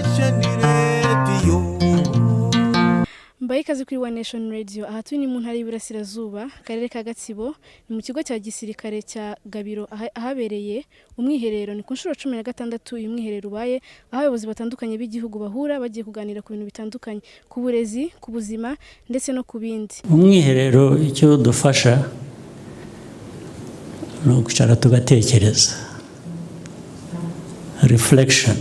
Nation Radio. Mbaye ikaze kuri One Nation Radio. Aha turi ni mu ntara y'Iburasirazuba, akarere ka Gatsibo, ni mu kigo cya gisirikare cya Gabiro ahabereye umwiherero. Ni ku nshuro 16 uyu mwiherero ubaye, aho abayobozi batandukanye b'igihugu bahura bagiye kuganira ku bintu bitandukanye, ku burezi, ku buzima ndetse no ku bindi. Umwiherero icyo udufasha ni ukwicara tugatekereza, reflection.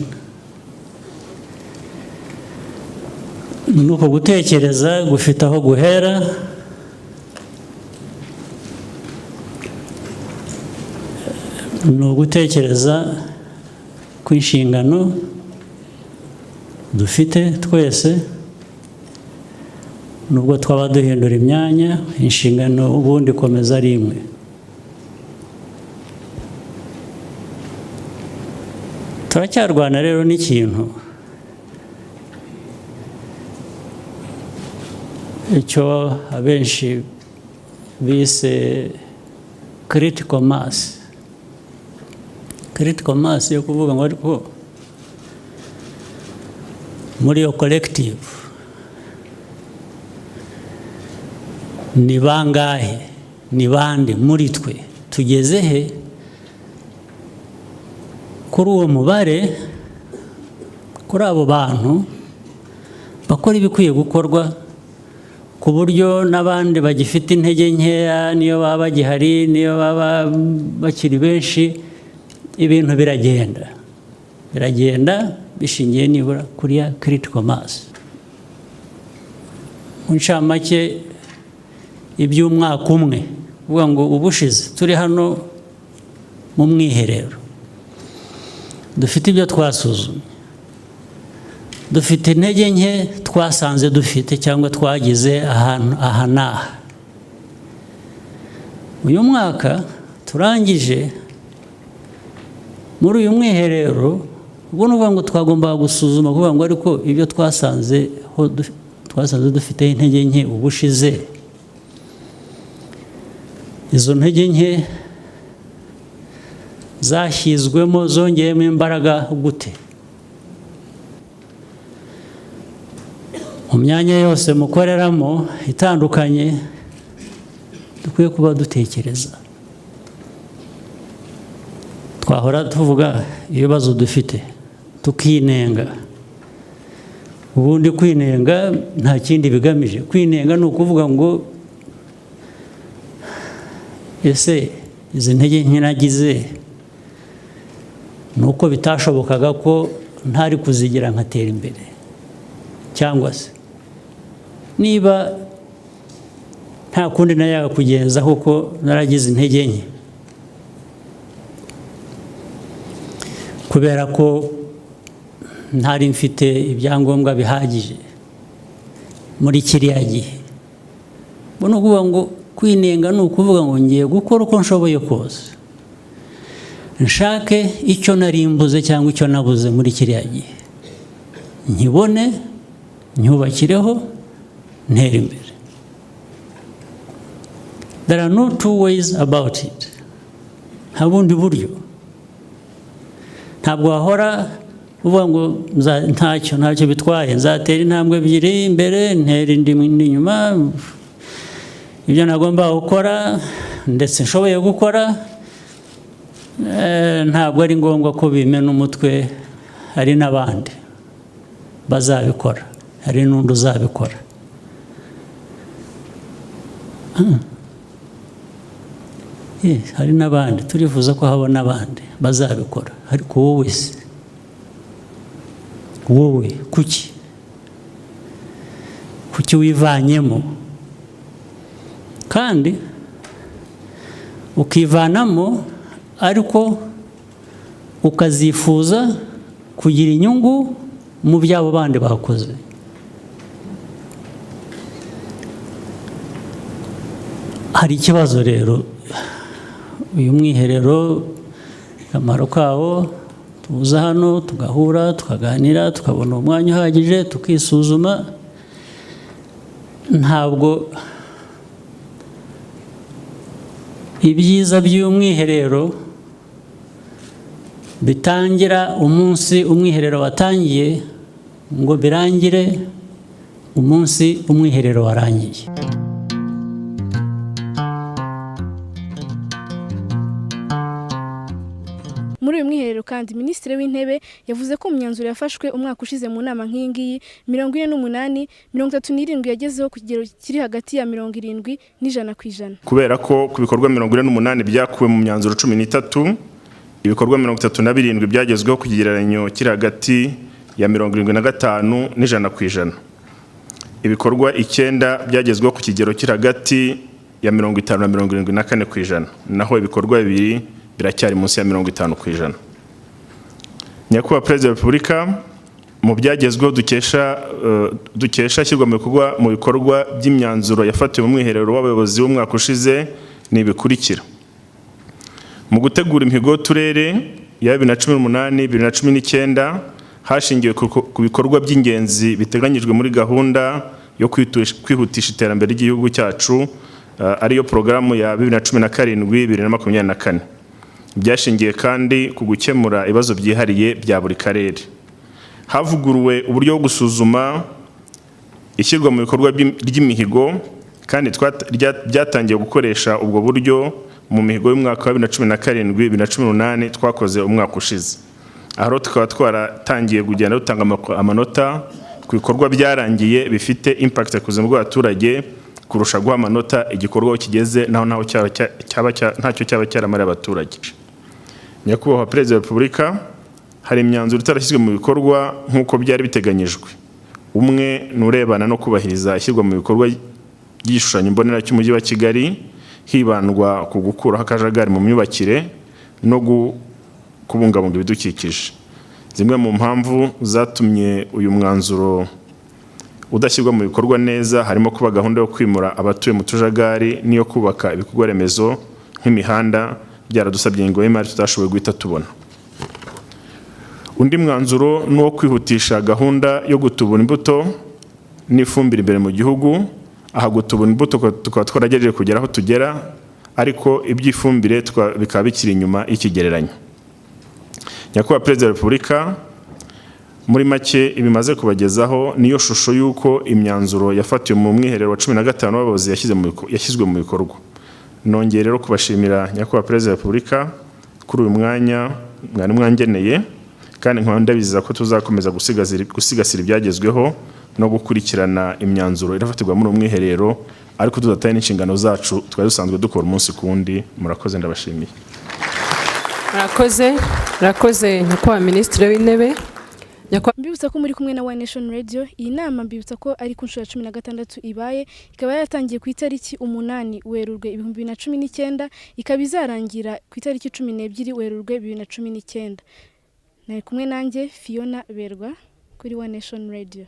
Ni uko gutekereza gufite aho guhera, ni ugutekereza ku inshingano dufite twese. Nubwo twaba duhindura imyanya, inshingano ubundi ikomeza ari imwe. Turacyarwana rero n'ikintu icyo abenshi bise critical mass. Critical mass yo kuvuga ngo ariko muri iyo collective ni bangahe, ni bande muri twe, tugeze he kuri uwo mubare, kuri abo bantu bakora ibikwiye gukorwa, ku buryo n'abandi bagifite intege nkeya, niyo baba bagihari, niyo baba bakiri benshi, ibintu biragenda, biragenda bishingiye nibura kuri ya critical mass. Mu ncamake, iby'umwaka umwe uvuga ngo ubushize turi hano mu mwiherero, dufite ibyo twasuzumye, dufite intege nke twasanze dufite cyangwa twagize ahantu aha n'aha. Uyu mwaka turangije muri uyu mwiherero, ubwo ni ukuvuga ngo twagombaga gusuzuma kuvuga ngo ariko ibyo twasanze dufite intege nke ubushize, izo ntege nke zashyizwemo, zongeyemo imbaraga gute? Mu myanya yose mukoreramo itandukanye, dukwiye kuba dutekereza. Twahora tuvuga ibibazo dufite tukinenga. Ubundi kwinenga nta kindi bigamije. Kwinenga ni ukuvuga ngo ese izi ntege nke nagize ni uko bitashobokaga ko ntari kuzigira nkatera imbere, cyangwa se niba nta kundi nayaga kugenza kuko naragize intege nke kubera ko ntari mfite ibyangombwa bihagije muri kiriya gihe. Ubwo ni ukuvuga ngo kwinenga ni ukuvuga ngo ngiye gukora uko nshoboye kose nshake icyo narimbuze cyangwa icyo nabuze muri kiriya gihe, nkibone, nyubakireho, ntere imbere. There are no two ways about it. Nta bundi buryo. Ntabwo wahora uvuga ngo ntacyo bitwaye, nzatera intambwe ebyiri imbere, ntera indi inyuma, ibyo nagomba gukora ndetse nshoboye gukora, ntabwo ari ngombwa ko bimena umutwe, hari n'abandi bazabikora, hari n'undi uzabikora. Hari n'abandi turifuza ko haba n'abandi bazabikora, ariko wowe se, wowe kuki wivanyemo? Kandi ukivanamo ariko ukazifuza kugira inyungu mu by'abo bandi bakoze. Hari ikibazo rero. Uyu mwiherero akamaro kawo, tuza hano tugahura, tukaganira, tukabona umwanya uhagije, tukisuzuma. Ntabwo ibyiza by'umwiherero Bitangira umunsi umwiherero watangiye ngo birangire umunsi umwiherero warangiye. Muri uyu mwiherero kandi, Minisitiri w'Intebe yavuze ko mu myanzuro yafashwe umwaka ushize mu nama nk'iyi ngiyi, 48, 37 yagezeho ku kigero kiri hagati ya 70 n'100%. Kubera ko ku bikorwa 48 byakuwe mu myanzuro 13, ibikorwa 37 byagezweho ku kigereranyo kiri hagati ya 75 n'100%. Ibikorwa 9 byagezweho ku kigero kiri hagati ya 50 na 74%, naho ibikorwa 2 biracyari munsi ya 50%. Nyakubahwa Perezida wa Repubulika, mu byagezweho dukesha ishyirwa mu bikorwa by'imyanzuro yafatiwe mu mwiherero w'abayobozi w'umwaka ushize ni ibikurikira: mu gutegura imihigo y'uturere ya 2018 2019, hashingiwe ku bikorwa by'ingenzi biteganyijwe muri gahunda yo kwihutisha iterambere ry'igihugu cyacu, ariyo porogaramu ya 2017 2024. Byashingiye kandi ku gukemura ibibazo byihariye bya buri karere. Havuguruwe uburyo bwo gusuzuma ishyirwa mu bikorwa ry'imihigo, kandi byatangiye gukoresha ubwo buryo mu mihigo y'umwaka wa 2017 2018 twakoze umwaka ushize. Aho rero tukaba twaratangiye kugenda dutanga amanota ku bikorwa byarangiye bifite impact ku buzima bw'abaturage, kurusha guha amanota igikorwa aho kigeze naho naho ntacyo cyaba cyaramariye abaturage. Nyakubahwa Perezida wa Repubulika, hari imyanzuro itarashyizwe mu bikorwa nk'uko byari biteganyijwe. Umwe ni urebana no kubahiriza ishyirwa mu bikorwa ry'igishushanyo mbonera cy'Umujyi wa Kigali, hibandwa ku gukuraho akajagari mu myubakire no kubungabunga ibidukikije. Zimwe mu mpamvu zatumye uyu mwanzuro udashyirwa mu bikorwa neza harimo kuba gahunda yo kwimura abatuye mu tujagari n'iyo kubaka ibikorwa remezo nk'imihanda byaradusabye ingengo y'imari tutashoboye guhita tubona. Undi mwanzuro ni uwo kwihutisha gahunda yo gutubura imbuto n'ifumbire imbere mu gihugu. Aha gutubura imbuto tukaba twaragejeje kugera aho tugera, ariko iby'ifumbire bikaba bikiri inyuma y'ikigereranyo. Nyakubahwa Perezida wa Repubulika, muri make ibimaze kubagezaho niyo shusho y'uko imyanzuro yafatiwe mu mwiherero wa 15 w'abayobozi yashyizwe mu bikorwa. Nongeye rero kubashimira, Nyakubahwa Perezida wa Repubulika, kuri uyu mwanya mwari mwangeneye, kandi nkaba ndabizeza ko tuzakomeza gusigasira ibyagezweho no gukurikirana imyanzuro irafatirwa muri uyu mwiherero, ariko tudataye n'inshingano zacu twari dusanzwe dukora umunsi ku wundi. Murakoze, ndabashimiye. Murakoze, murakoze Nyakubahwa Minisitiri w'Intebe. Mbibutsa ko muri kumwe na One Nation Radio. Iyi nama mbibutsa ko ari ku nshuro ya 16 ibaye, ikaba yaratangiye ku itariki 8 Werurwe 2019, ikaba izarangira ku itariki 12 Werurwe 2019. Nari kumwe nanjye Fiona Berwa kuri One Nation Radio.